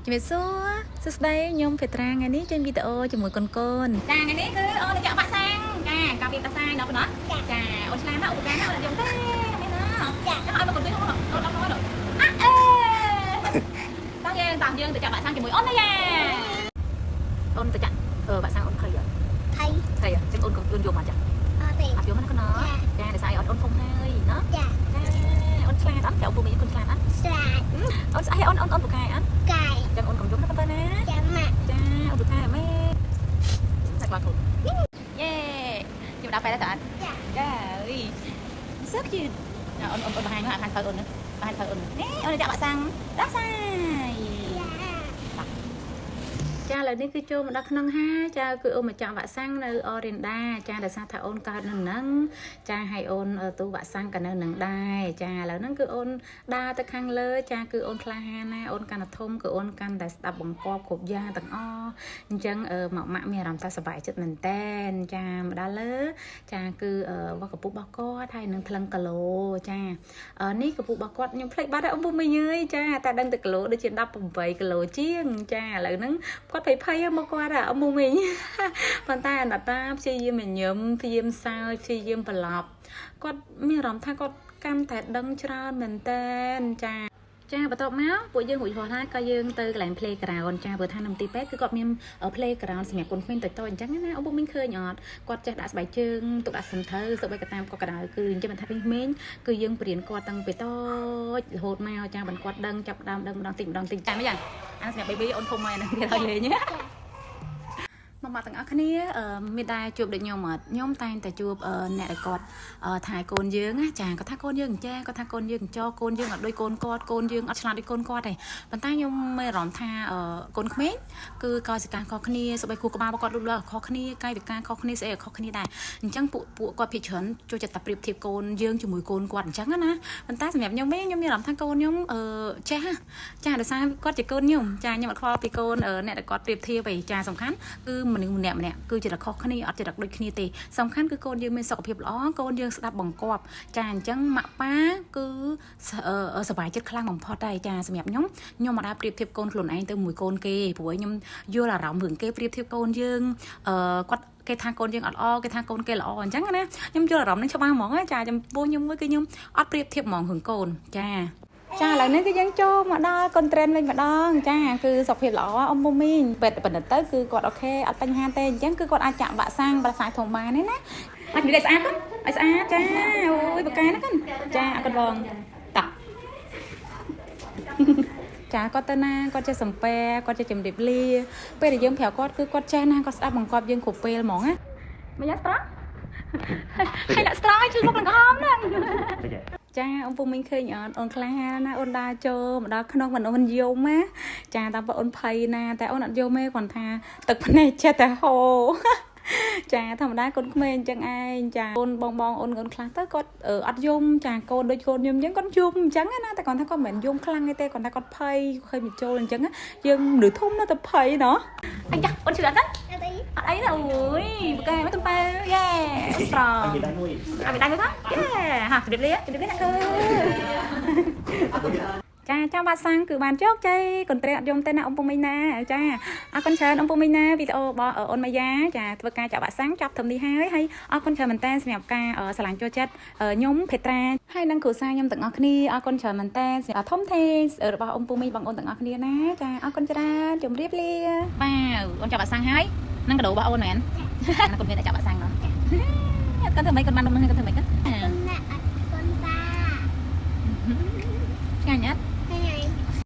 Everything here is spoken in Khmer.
ជំរាបសួរសួស្តីខ្ញុំភេត្រាថ្ងៃនេះចេញវីដេអូជាមួយកូនកូនចាថ្ងៃនេះគឺអូនចាក់បាក់សាំងចាកាពីតាសាយដល់ប៉ុណ្ណោះចាអូនឆ្លាតណាស់ឧបករណ៍ណាអូនអត់យំទេមានណាចាឲ្យមកកូនជួយអូនអូនដល់អូនអ่ะអេតោះយើងតោះយើងទៅចាក់បាក់សាំងជាមួយអូនណាយ៉ាអូនទៅចាក់អឺបាក់សាំងអូនភ័យអត់ ថៃ ភ័យអញ្ចឹងអូនកុំអូនយំអត់ចា អត់ទេ អត់យំណាកូនណាចាដោយសារអត់អូនធំហើយណា ចា ចាអូនឆ្លាតអត់ចៅពូមីកូនឆ្លាតអត់ ស្លាត អូនស្អីអូនអូនអូនពូកែអត់ កាយ ចឹងអូនកុំយំណាកូនណា ចាម៉ាក់ ចាអូនពូកែម៉ែសាច់បាក់ធំយេខ្ញុំដល់ពេលแล้วតើអត់ ចា ចាអើយ so cute អូនអូនអូនបង្ហាញមកអាខាងទៅអូនបង្ហាញទៅអូននេះអូនចាក់បាក់សាំងដាក់សាយ ចា ចាឥឡូវនេះគឺចូលមកដល់ក្នុងហាចាគឺអូនមកចាក់វ៉ាក់សាំងនៅអូរិនដាចាដោយសារថាអូនកើតនៅនឹងចាឲ្យអូនទូវ៉ាក់សាំងក៏នៅនឹងដែរចាឥឡូវហ្នឹងគឺអូនដើរទៅខាងលើចាគឺអូនក្លាហានណាអូនកាន់តែធំគឺអូនកាន់តែស្ដាប់បង្គាប់គ្រប់យ៉ាងទាំងអស់អញ្ចឹងមកម៉ាក់មានអារម្មណ៍ថាសប្បាយចិត្តមែនតែនចាមកដល់លើចាគឺវត្តកពុះរបស់គាត់ហើយនឹងថ្លឹងគីឡូចានេះកពុះរបស់គាត់ខ្ញុំភ្លេចបាត់ហើយអ៊ំពុំមីអើយចាតែដឹងតែគីឡូដូចជា18គីឡូជាងចាឥឡូវហ្នឹង គាត់ភ័យភ័យមកគាត់អាអ៊ំមីង ប៉ុន្តែអនតាព្យាយាមញញឹមព្យាយាមសើចព្យាយាមប្រឡប់គាត់មានអារម្មណ៍ថាគាត់កាន់តែដឹងច្រើនមែនតែនចាចាបន្ទាប់មកពួកយើងរួចរាល់ហើយក៏យើងទៅកន្លែង playground ចាព្រោះថានៅមន្ទីរពេទ្យគឺគាត់មាន playground សម្រាប់កូនក្មេងតូចៗអញ្ចឹងណាអ៊ំមីងឃើញអត់គាត់ចេះដាក់ស្បែកជើងទុកដាក់សំថើសូម្បីក៏តាមកក៏ដោយគឺអញ្ចឹងមិនថាក្មេងគឺយើងបរៀនគាត់តាំងពីតូចរហូតមកចាមិនគាត់ដឹងចាប់ដើមដឹងម្ដងតិចម្ដងតិចចាមិនយ៉ាងអាសម្រាប់ baby អូនធំហើយអាហ្នឹងគេឲ្យលេងណា មកមកទាំងអស់គ្នាមានដែរជួបដូចខ្ញុំអត់ខ្ញុំតែងតែជួបអ្នកដែលគាត់ថែកូនយើងណាចាគាត់ថាកូនយើងអញ្ចេះគាត់ថាកូនយើងអញ្ចោកូនយើងអត់ដូចកូនគាត់កូនយើងអត់ឆ្លាតដូចកូនគាត់ទេប៉ុន្តែខ្ញុំមានអារម្មណ៍ថាកូនក្មេងគឺកោសិកាខុសគ្នាសម្បីគូក្បាលរបស់គាត់លូតលាស់ខុសគ្នាកាយវិការខុសគ្នាស្អីក៏ខុសគ្នាដែរអញ្ចឹងពួកពួកគាត់ភាគច្រើនចូលចិត្តតែប្រៀបធៀបកូនយើងជាមួយកូនគាត់អញ្ចឹងណាប៉ុន្តែសម្រាប់ខ្ញុំវិញខ្ញុំមានអារម្មណ៍ថាកូនខ្ញុំចេះចាដោយសារគាត់ជាកូនខ្ញុំចាខ្ញុំអត់ខ្វល់ពីកូនអ្នកដែលគាត់ប្រៀបធៀបឯចាសំខាន់គឺមនុស្សម្នាក់ម្នាក់គឺចរិតខុសគ្នាអត់ចរិតដូចគ្នាទេសំខាន់គឺកូនយើងមានសុខភាពល្អកូនយើងស្ដាប់បង្គាប់ចាអញ្ចឹងម៉ាក់ប៉ាគឺសប្បាយចិត្តខ្លាំងបំផុតដែរចាសម្រាប់ខ្ញុំខ្ញុំមិនដែលប្រៀបធៀបកូនខ្លួនឯងទៅមួយកូនគេព្រោះខ្ញុំយល់អារម្មណ៍រឿងគេប្រៀបធៀបកូនយើងគាត់គេថាកូនយើងអត់ល្អគេថាកូនគេល្អអញ្ចឹងណាខ្ញុំយល់អារម្មណ៍នឹងច្បាស់ហ្មងចាចំពោះខ្ញុំមួយគឺខ្ញុំអត់ប្រៀបធៀបហ្មងរឿងកូនចាចាឥឡូវនេះគឺយើងចូលមកដល់កូនត្រេនវិញម្ដងចាគឺសុខភាពល្អអ៊ំមុំមីងពេទ្យបណ្ឌិតទៅគឺគាត់ OK អត់បញ្ហាទេអញ្ចឹងគឺគាត់អាចចាក់វ៉ាក់សាំងប្រសាយធំបានទេណាអាចនិយាយស្អាតកូនឲ្យស្អាតចាអូយបកកែណាកូនចាអរគុណបងតោះ ចាគាត់ទៅណាគាត់ចេះសំពែគាត់ចេះជំរាបលាពេលដែលយើងប្រាប់គាត់គឺគាត់ចេះណាគាត់ស្ដាប់បង្គាប់យើងគ្រប់ពេលហ្មងណាមិនយ៉ាងស្រង់ហើយដាក់ស្រង់ឲ្យជួយមុខនឹងក្រហមហ្នឹងចាអ៊ំពូមីងឃើញអត់អូនក្លាហានណាអូនដើរចូលមកដល់ក្នុងមិនអូនយំណាចាតាមបើអូនភ័យណាតែអូនអត់យំទេគាត់ថាទឹកភ្នែកចេះតែហូរ ចាធម្មតាកូនក្មេងអញ្ចឹងឯងចាកូនបងបងអូនកូនខ្លះទៅគាត់អត់យំចាកូនដូចកូនខ្ញុំអញ្ចឹងគាត់យំអញ្ចឹងណាតែគាត់ថាគាត់មិនមែនយំខ្លាំងទេគាត់ថាគាត់ភ័យឃើញបញ្ចូលអញ្ចឹងយើងមនុស្សធំនៅតែភ័យណោះអញចាអូនជឿអត់ទេ អត់អី អត់អីទេអូយបកែមកកំប៉ែយេអូនស្រង អញនិយាយដែរមួយ អត់ពីដៃមួយផងយេហាជម្រាបលាជម្រាបលាអ្នកគឺចាចាំបាត់សាំងគឺបានជោគជ័យកន្ត្រេអត់យំទេណាអ៊ំពុំមីណាចាអរគុណច្រើនអ៊ំពុំមីណាវីដេអូរបស់អូនម៉ាយ៉ាចាធ្វើការចាក់បាក់សាំងចប់ត្រឹមនេះហើយហើយអរគុណច្រើនមែនតើសម្រាប់ការស្រឡាញ់ចូលចិត្តខ្ញុំភេត្រាហើយនិងគ្រួសារខ្ញុំទាំងអស់គ្នាអរគុណច្រើនមែនតើសម្រាប់ធំធេងរបស់អ៊ំពុំមីបងអូនទាំងអស់គ្នាណាចាអរគុណច្រើនជម្រាបលាបាទអូនចាក់បាក់សាំងហើយនឹងកដោរបស់អូនមែន ណាកូនមានតែចាក់បាក់សាំងណោះកូនធ្វើម៉េចកូនបាននំនឹងកូនធ្វើម៉េចកូន គុណណាអត់គុណតា ឆ្ងាញ់អត់